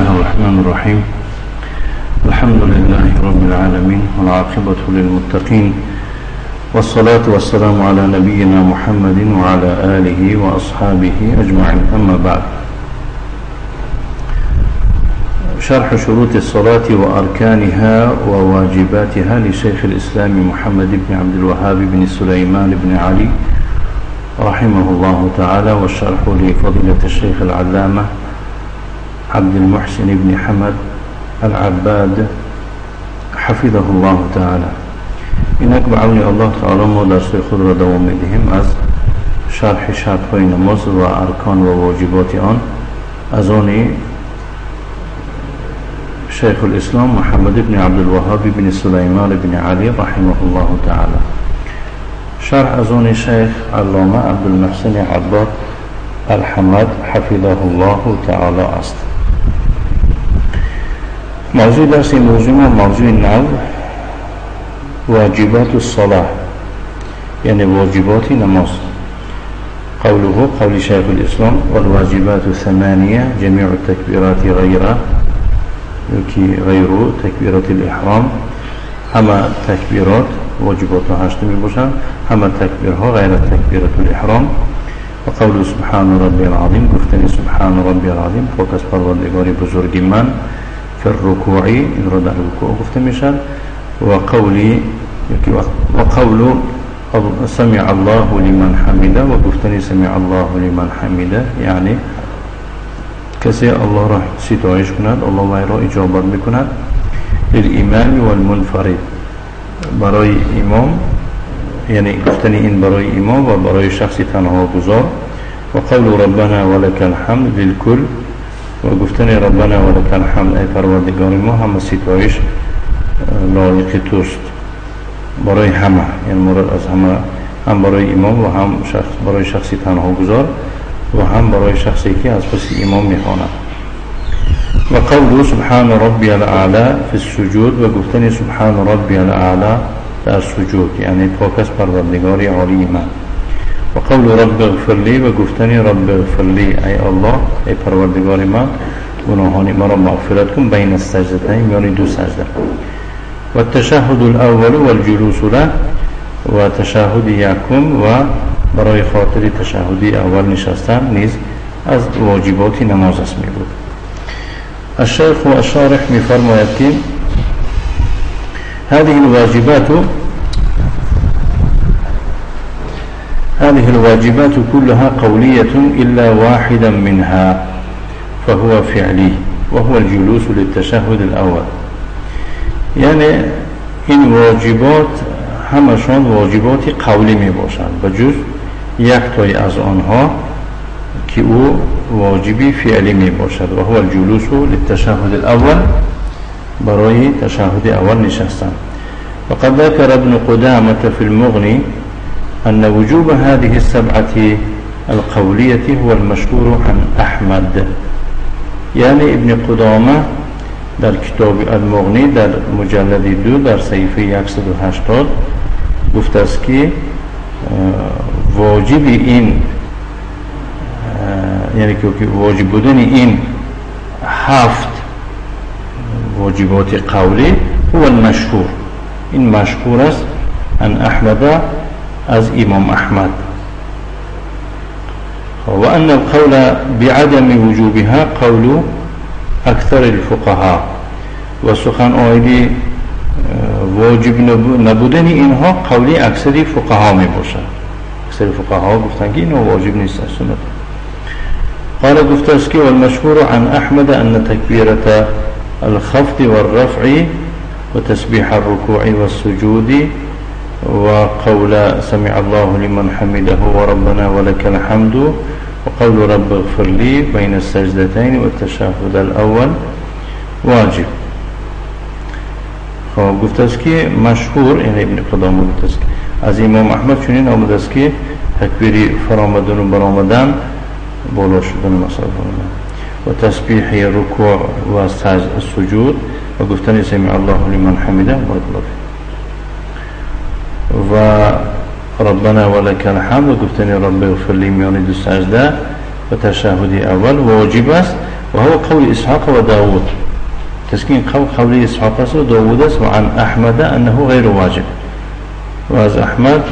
الله الرحمن الرحيم. الحمد لله رب العالمين والعاقبة للمتقين والصلاة والسلام على نبينا محمد وعلى آله وأصحابه أجمعين. أما بعد، شرح شروط الصلاة وأركانها وواجباتها لشيخ الإسلام محمد بن عبد الوهاب بن سليمان بن علي رحمه الله تعالى، والشرح لفضيلة الشيخ العلامة عبد المحسن بن حمد العباد حفظه الله تعالى. اینک به عون الله تعالی ما درس خود را دوام میدهیم از شرح شرطهای نماز و ارکان و واجبات آن از آن شیخ الاسلام محمد بن عبدالوهاب بن سلیمان بن علی رحمه الله تعالی. شرح از آن شیخ علامه عبدالمحسن عباد الحمد حفظه الله تعالی است. موضوع درس موضوع ما موضوع نو واجبات الصلاة، یعنی واجبات نماز. قوله قول شیخ الاسلام والواجبات ثمانية جميع التكبيرات غير تكبيرة الإحرام. همه تکبیرات واجبات هشت می باشند، همه تکبیرها غیر تکبیرة الإحرام. و قول سبحان ربی العظیم، گفتن سبحان ربی العظیم پاک از پروردگار بزرگ من، فی الرکوع، این را در رکوع گفته میشد. و قول سمع الله لمن حمده، و گفتن سمع الله لمن حمده یعنی کسی الله را ستایش کند، الله وی را اجابت میکند. للامام والمنفرد، برای امام، یعنی گفتن این برای امام و برای شخص تنها گذار. و قول ربنا ولک الحمد للکل، و گفتن ربنا ولک الحمد ای پروردگار ما همه ستایش لایق توست، برای همه، یعنی مراد از همه، هم برای امام و هم شخص برای شخصی تنها گذار و هم برای شخصی که از پس امام میخواند. و قول سبحان ربی الاعلی فی السجود، و گفتن سبحان ربی الاعلی در سجود، یعنی پاک از پروردگار عالی من. و قول رب اغفر لی، و گفتن رب اغفر لی ای الله ای پروردگار من گناهان مرا مغفرت کن، بین السجدتین، یعنی دو سجده. و التشهد الاول والجلوس له، و تشهد یکم و برای خاطر تشهد اول نشستن نیز از واجبات نماز است می بود. الشیخ و الشارح می فرماید که هذه الواجبات كلها قولية إلا واحدا منها فهو فعلي وهو الجلوس للتشهد الأول. یعنی این واجبات همشان واجبات قولی می باشند به جز یک تای از آنها که او واجبی فعلی می باشد و هو الجلوس للتشهد الأول، برای تشهد اول نشستن. وقد ذكر ابن قدامة في المغني أن وجوب هذه السبعة القولية هو المشهور عن أحمد. یعنی ابن قدامه در کتاب المغنی در مجلد 2 در صحیفه 180 گفته است که واجب این، یعنی که واجب بودن این هفت واجبات قولی هو المشهور، این مشهور است عن احمد، از امام احمد. و ان القول بعدم وجوبها قول اکثر الفقهاء، و سخن عائدی واجب نبودن اینها قولی اکثر فقها می باشد. اکثر فقها گفتند که اینها واجب نیست، سنت. قال گفته است که والمشهور عن احمد ان تکبیرة الخفض والرفع وتسبيح الركوع والسجود وقول سمع الله لمن حمده وربنا ولك الحمد وقول رب اغفر لي بين السجدتين والتشهد الأول واجب. خب گفته است که مشهور، یعنی ابن قدامه گفته است که از امام احمد چنین آمده است که تکبیر فرامدن و برآمدن، بالا شدن مثلا و تسبیح رکوع و سجود و گفتن سمع الله لمن حمده و ربنا ولک الحمد و گفتن رب اغفر لی میان دو سجده و تشهد اول واجب است وهو قول إسحاق وداود تسكين قول إسحاق وداود وعن أحمد أنه غير واجب و از أحمد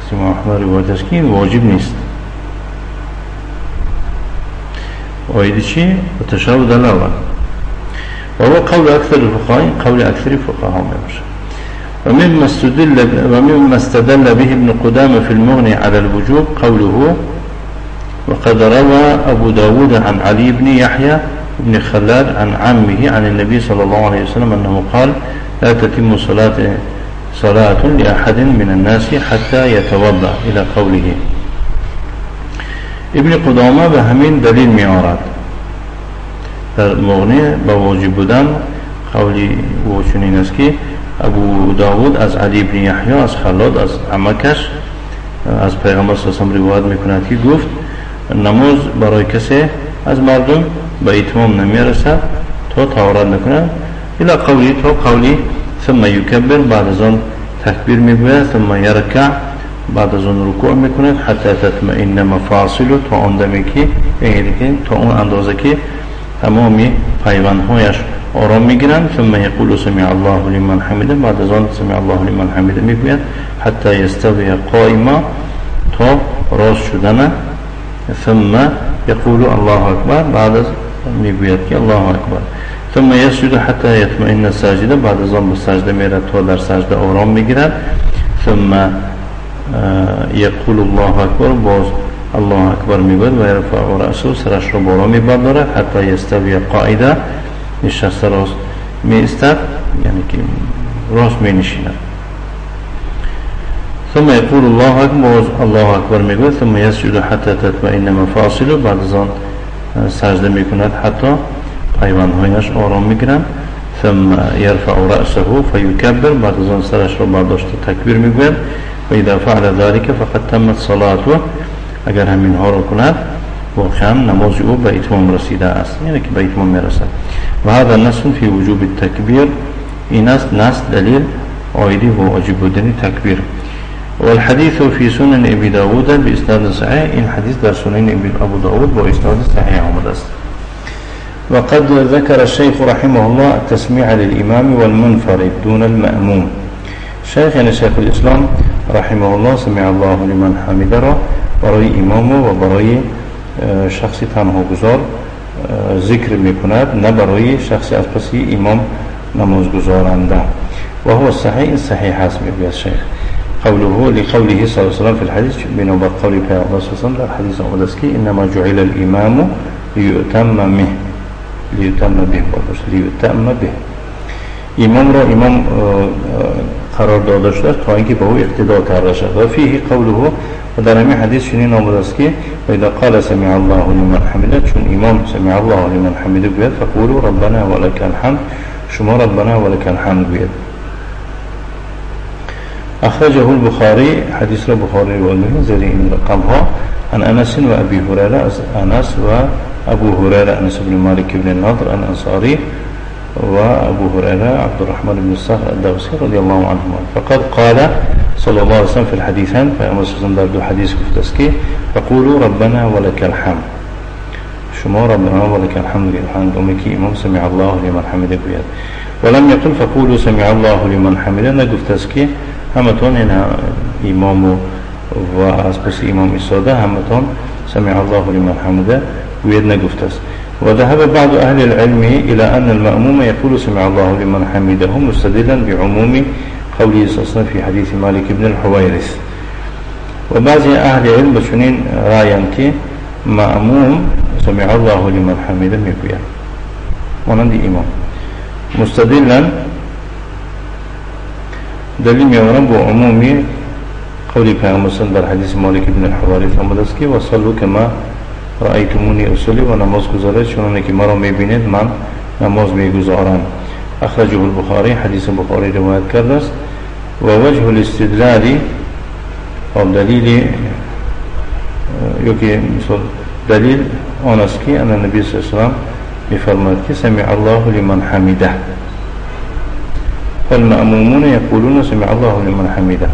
اسم أحمد روایت است که واجب نیست. آیدی چی؟ تشهد الاول وهو قول أكثر الفقهاء قول أكثر الفقهاء میباشد. ومما استدل به ابن قدامة في المغني على الوجوب قوله وقد روى أبو داود عن علي بن يحيى بن خلاد عن عمه عن النبي صلى الله عليه وسلم أنه قال لا تتم صلاة لأحد من الناس حتى يتوضأ إلى قوله. ابن قدامه به همین دلیل می آورد در مغنی به واجب بودن قولی او چنین است که ابو داود از علی بن یحیی از خلاد از عمکش از پیغمبر صلی الله علیه و سلم روایت میکند که گفت نماز برای کسی از مردم به اتمام نمیرسد تا طهارت نکند الی قولی تا قولی ثم یکبر بعد از آن تکبیر میگوید ثم یرکع بعد از آن رکوع میکند حتی تطمئن مفاصله تا آن دمی که تا اون اندازه که تمامی پیوندهایش آرام میگیرند ثم یقول سمع الله لمن حمده بعد از آن سمع الله لمن حمده میگوید حتی یستوی قائما تا راست شدن ثم یقول الله اکبر بعد از میگوید که الله اکبر ثم یسجد حتی یطمئن ساجدا بعد از آن به سجده میرد تا در سجده آرام میگیرد ثم یقول الله اکبر باز الله اکبر میگوید و یرفع رأسه سرش را بالا میبردارد حتی یستوی قاعده نشسته راست می ایستد یعنی که راست می نشیند ثم یقول الله اکبر الله اکبر میگوید ثم یسجد حتی تطمئن مفاصله بعد از آن سجده میکند حتی پیوندهایش آرام میگیرند ثم یرفع رأسه فیکبر بعد از آن سرش را برداشته تکبیر میگوید و اذا فعل ذلك فقد تمت صلاته اگر همین ها را کند واقعا نماز او به اتمام رسیده است یعنی که به اتمام میرسد. و هذا نص فی وجوب التکبیر این است نص دلیل عایدی و واجب بودن تکبیر. والحديث في سنن ابي داود باسناد صحيح این حدیث در سنن ابو داود با اسناد صحیح آمده است. وقد ذكر الشيخ رحمه الله التسميع للإمام والمنفرد دون المأموم. شیخ یعنی شیخ الاسلام رحمه الله سمع الله لمن حمده را برای امام و برای شخصی تنها گذار ذکر میکند نه برای شخصی از پس امام نماز گزارنده. و هو صحیح این صحیح هست میگوید شیخ. قوله لقوله صلی الله علیه وسلم في الحديث بنابر قول پیامبر صلی الله علیه وسلم در حدیث آمده است که انما جعل الامام لیؤتم به لیؤتم به لیؤتم به امام را امام قرار داده شده تا اینکه به او اقتدا کرده شود. و فیه قوله و در همین حدیث چنین آمده است که و اذا قال سمع الله لمن حمده چون امام سمع الله لمن حمده گوید فقولوا ربنا ولك الحمد شما ربنا ولك الحمد گوید. اخرجه البخاری حدیث را بخاری روایت می‌کند زیر این رقم ها عن انس و ابی هریره از انس و ابو هریره انس بن مالک بن النضر الانصاری و ابو هریره عبد الرحمن بن الصخر الدوسي رضي الله عنهما. فقد قال صلى الله عليه وسلم في الحديثين پیامبر صلی الله علیه و در دو حدیث گفته است که فقولوا ربنا ولك الحمد شما ربنا ولك الحمد هنگامی که امام سمع الله لمن حمده گوید. ولم يقل فقولوا سمع الله لمن حمده نگفته است که همتون این امام و از پس امام ایستاده همتون سمع الله لمن حمده گوید نگفته است. وذهب بعض أهل العلم إلى أن المأموم يقول سمع الله لمن حمده مستدلا بعموم قوله صلى الله عليه وسلم في حديث مالك بن الحويرث. وبعض أهل العلم بچنین رأيان که مأموم سمع الله لمن حمده میگوید مانند امام مستدلا دلیل میآورم با عمومی قول پیامبر در حدیث مالک بن الحویرث آمده است که وصلوا کما رأیتمونی اصلی و نماز گزارید چنانه که مرا میبینید من نماز میگزارم. اخرجه البخاری حدیث بخاری روایت کرده است. و وجه الاستدلال او دلیل یکی مثال دلیل آن است که ان النبی صلی الله علیه و سلم میفرماید که سمع الله لمن حمده فالمأمومون یقولون سمع الله لمن حمده.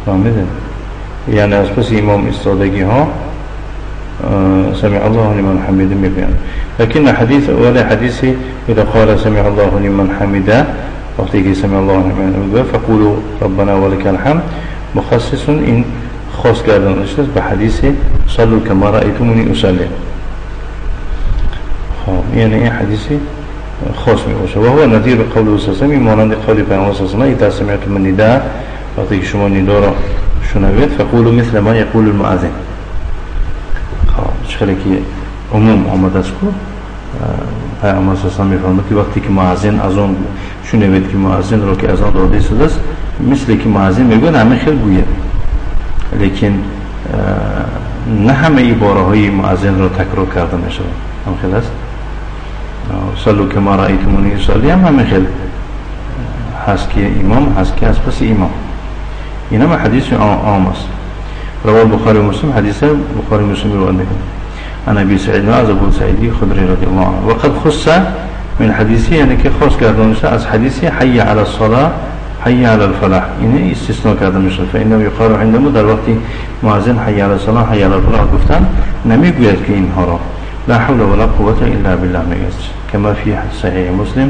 فهمیدید؟ یعنی از پس امام ایستادگی ها سمع الله لمن حمده میگویند. لكن حدیث ولی حدیثی اذا قال سمع الله لمن حمده وقتی که سمع الله لمن حمده فقولوا ربنا ولك الحمد مخصص این خاص کردن است به حدیث صلوا كما رأيتموني اصلي. خب یعنی این حدیثی خاص میباشه. و هو نظیر قول صلی الله مانند قول پیامبر صلی الله علیه و اذا سمعتم النداء وقتی که شما ندا را شنوید فقولوا مثل ما یقول المؤذن. خب چخیلی که عموم آمده است که پیامبر صلی الله علیه و میفرماید که وقتی که مؤذن اذان شنوید که مؤذن را که اذان داده شده است مثل که مؤذن میگوید همه خیلی گوید، لیکن نه همه عباره های مؤذن را تکرار کرده میشود. هم خیلی است صلوا كما رأيتموني اصلي هم همه خیلی هست که امام هست که از پس امام. این هم حدیث عام است. رواه البخاری و مسلم. حدیث بخاری و مسلم روایت میکنه. عن ابي سعید از ابو سعید خدری رضی الله عنه. وقد خص من حدیثی یعنی که خاص کردن میشه از حدیث حی علی الصلاه حی علی الفلاح، یعنی استثناء کرده میشه. فانه یقال عندما در وقتی مؤذن حی علی الصلاه حی علی الفلاح گفتن نمیگوید که اینها را لا حول ولا قوة الا بالله میگه، کما فی صحیح مسلم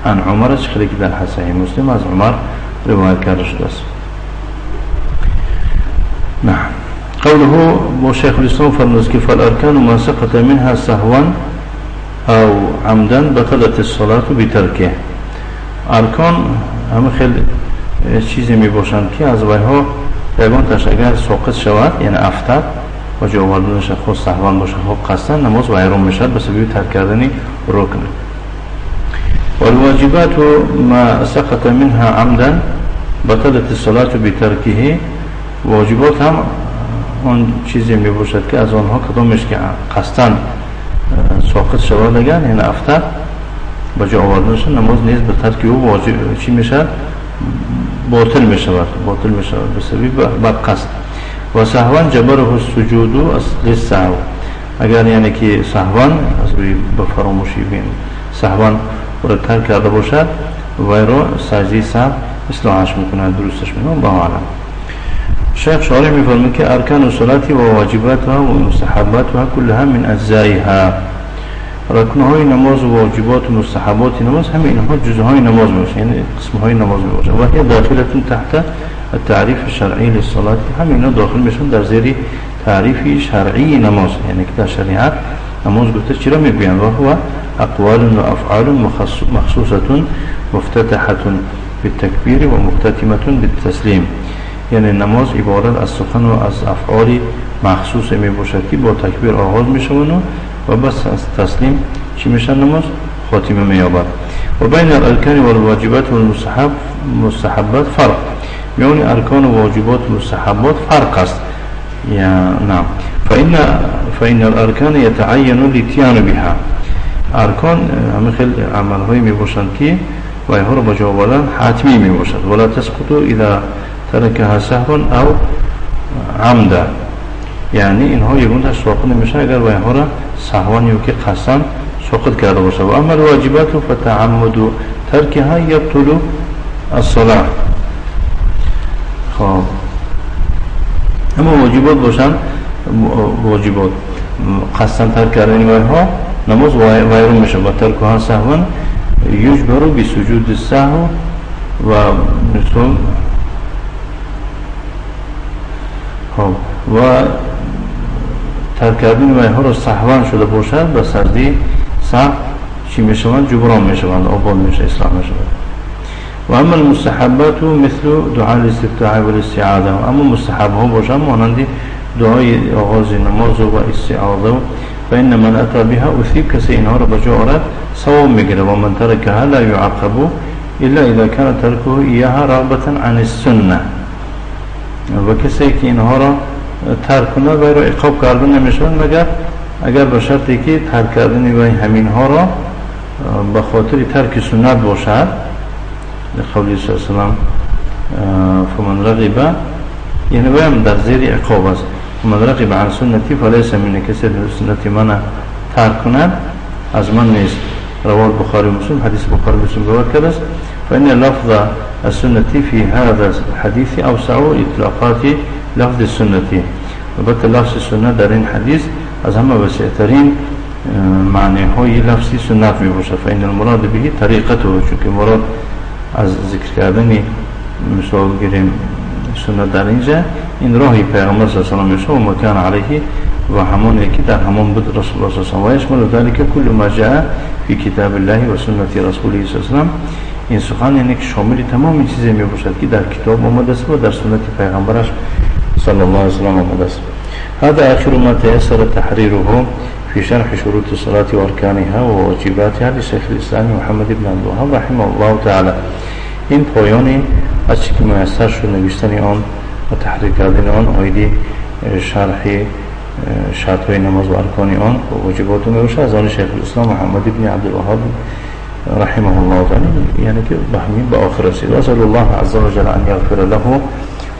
عن عمر، خیلی که در صحیح مسلم از عمر روایت کرده شده است. نعم. قوله شيخ الإسلام فرمود که فالأركان ما سقط منها سهوا أو عمدا بطلت الصلاة بتركه. ارکان همه خیلی چیزی می باشند که از ویها یگان تاش اگر ساقط شود یعنی افتد و جا آوردنش خود سهوا باشه خود قصدا نماز ویران میشد به سبب ترک کردن رکن. والواجبات ما سقط منها عمدا بطلت الصلاة بتركه. واجبات هم آن چیزی می باشد که از آنها کدامش که قصدا ساقط شود اگر یعنی افتد با جا آوردنش نماز نیز به ترک او واجب چی میشد؟ باطل میشود، باطل میشود به سبب بر قصد. و سهوا جبره السجود للسهو، اگر یعنی که سهوا از روی به فراموشی بین سهوا را ترک کرده باشد وی را سجده سهو اصلاحش میکند، درستش میکنه. الله اعلم. شیخ شارح میفرماید که ارکان الصلاة و واجباتها و مستحباتها كلها من اجزائها. رکنهای نماز و واجبات و مستحبات نماز همه اینها جزءهای نماز میباشند، یعنی قسمهای نماز میباشند. و هي داخلة تحت التعریف الشرعی للصلاة، همه اینا داخل میشن در زیر تعریف شرعی نماز، یعنی که در شریعت نماز گفته چرا میگویند؟ و هو اقوال و افعال مخصوصة مفتتحة بالتکبیر و مختتمة بالتسلیم، یعنی نماز عبارت از سخن و از افعال مخصوص می باشد که با تکبیر آغاز می شوند و بس از تسلیم چی میشن نماز خاتمه می یابد. و بین الارکان و الواجبات و المستحبات فرق، میان ارکان و واجبات و مستحبات فرق است. یا نعم. فإن الارکان یتعین الاتیان بها. ارکان همه خیلی عملهایی می باشند که و اینها را با جا آوردن حتمی می باشد. ولا تسقط اذا ترکها سهوا او عمدا، یعنی اینها یگون تاش ساقط نمیشه اگر و اینها را سهوا یا که قصدا ساقط کرده باشه. و اما الواجبات فتعمد ترکها یبطل الصلاه. خب اما واجبات باشن، واجبات قصدا ترک کردن اینها نماز وایرون میشه. و ترکها سهوا یجبر بسجود السهو و مثل و ترک کردن و اینها را سهوا شده باشد به سجده سهو چی میشوند؟ جبران میشوند، آباد میشه، اصلاح میشوند. و اما المستحبات مثل دعاء الاستفتاح والاستعاذه، اما مستحب ها باشند مانند دعای آغاز نماز و استعاذه، فإن من أتى بها أثيب، کسی اینها را به جا آورد ثواب میگیره. و من ترکها لا يعاقب إلا إذا كان تركه إياها رغبة عن السنة، و کسی که اینها را ترک کند و را عقاب کردن نمیشود مگر اگر به شرطی که ترک کردن و همین ها را به خاطر ترک سنت باشد. لقوله صلی الله علیه و سلم فمن رغب، یعنی هم در زیر عقاب است. فمن رغب عن سنتی فلیس منی، کسی سنت من ترک کند از من نیست. رواه البخاری و مسلم، حدیث بخاری و مسلم روایت کرده است. فإن لفظ السنة في هذا الحديث أوسع إطلاقات لفظ السنة. البته لفظ سنت در این حدیث از همه وسیعترین معنی های لفظی سنت می باشد. فإن المراد به طریقته، چون که مراد از ذکر کردن مثال گیریم سنت در اینجا این راهی پیغمبر صلی الله علیه و سلم و مکان علیه و همانی که در همان بود رسول الله صلی الله علیه و سلم و یشمل ذلك كل ما جاء في کتاب الله و سنت رسوله صلی الله علیه و سلم. این سخن یعنی که شامل تمام چیزی می باشد که در کتاب آمده است و در سنت پیغمبرش صلی الله علیه و سلم آمده است. هذا آخر ما تيسر تحريره في شرح شروط الصلاة وأركانها وواجباتها لشيخ الإسلام محمد بن عبد الوهاب رحمه الله تعالى. این پایانی از چی که میسر شد نوشتن آن و تحریر کردن آن آیدی شرح شرطهای نماز و ارکان آن و واجبات میباشد از آن شیخ الاسلام محمد بن عبدالوهاب رحمه الله تعالی، یعنی که به همین به آخر رسید. واسأل الله عز وجل ان یغفر له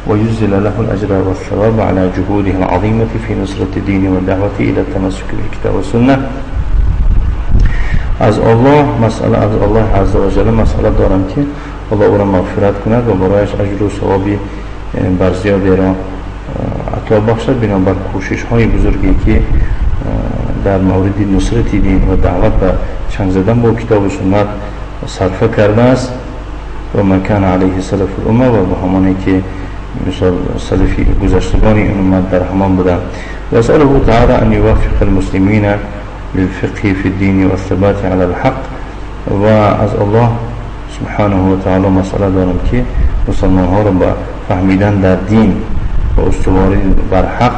ويجزل له الأجر والثواب على جهوده العظيمة في نصرة الدين والدعوة إلى التمسك بالكتاب والسنة. از الله مسئله، از الله عز وجل مسئله دارم که الله او را مغفرت کند و برایش اجر و ثوابی بر زیادی را عطا بخشد بنابر کوشش های بزرگی که در مورد نصرت دین و دعوت به چنگ زدن با کتاب و سنت صرفه کرده است و مکان علیه سلف الامه و به همانی که مثال سلفی گذشتگان این امت در همان بودند. و اسأله تعالی ان یوفق المسلمین للفقه في الدين والثبات على الحق. و از الله سبحانه و تعالی مسئله دارم که مسلمان ها را به فهمیدن در دین و استواری بر حق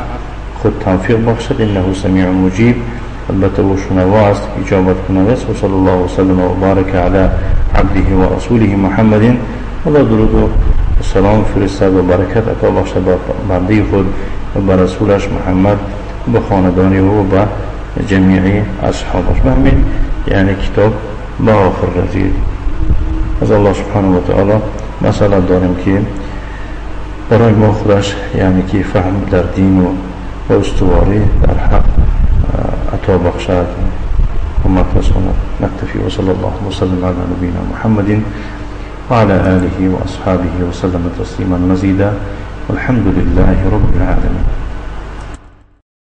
خود توفیق بخشد. انه سمیع مجیب، البته او شنوا است، اجابت کننده است. و صلی الله وسلم و بارک علی عبده و رسوله محمد. الله درود و سلام فرستاد و برکت عطا بخشد به بنده خود و به رسولش محمد و به خاندان او و به جمیع اصحابش. به همین یعنی کتاب به آخر رسید. از الله سبحانه و تعالی مسئله داریم که برای ما خودش یعنی که فهم در دین و استواری در حق عطا بخشد کمک رساند. نکتفی و صلی الله وسلم علی نبینا محمد وعلى آله وأصحابه وسلم تسليما مزيدا والحمد لله رب العالمين.